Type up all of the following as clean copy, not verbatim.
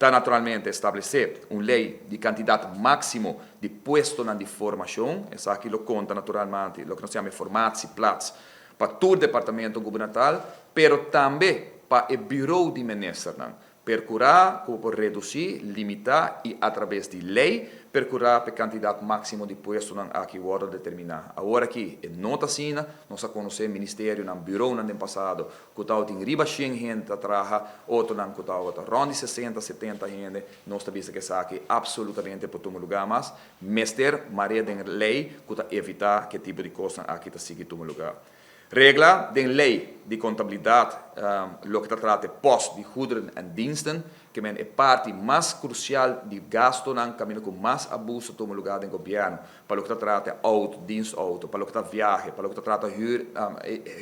Ta naturalmente establesé un lei di kantidat máksimo di puestonan di formashon, esaki lo konta naturalmente loke nos yama e formatieplaats pa tur departamento gubernamental, pero tambe pa e bureau di ministernan. Perkurá ku bo por redusí, limitá i atrabes di lei perkurá pa e kantidat máksimo di puestonan aki wòrdu determiná. Awor aki e no ta asina, nos a konosé ministerionan, bureaunan den pasado ku tabatin riba 100 hende ta traha, otronan ku tabata rònt di 60, 70 hende. Nos ta bisa ku esaki absolutamente por tuma lugá mas. Mester mara den lei ku ta evitá ku e tipo di kosnan aki ta sigui tuma lugá. Regla den lei di kontabilidat loke ta trata e post di goederen en diensten, ke men e parti mas krusial di gastonan kaminda ku mas abuso tuma lugá den gobièrnu pa loke ta trata outo, dienstauto, pa loke ta viahe, pa loke ta trata huur,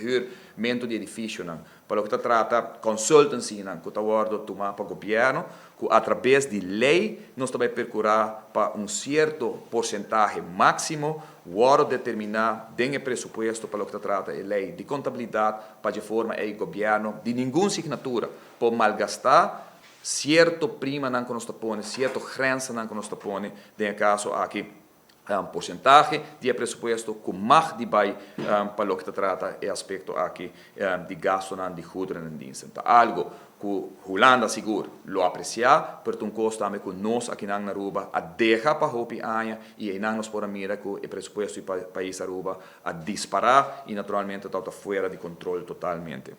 huurmento di edifisionan, pa loke ta trata consultancynan ku ta wòrdu tumá pa gobièrnu, ku atrabes di lei nos ta bai perkurá pa un sierto porsentahe máksimo wòrdu determiná den e presupuesto pa loke ta trata e lei di kontabilidat, pa dje forma ei gobièrnu di ningun signatura por malgastá sierto primanan ku nos ta pone, sierto grensanan ku nos ta pone, den e kaso aki porsentahe di e presupuesto ku mag di bai pa loke ta trata e aspekto aki di gastonan di goederen en diensten. Ta algo ku Hulanda sigur lo apresiá, pero ta un kos tambe ku nos akinan na Aruba a deha pa hopi aña i einan nos por a mira ku e presupuesto di pais Aruba a dispará i naturalmente tabata fuera di kontrol totalmente.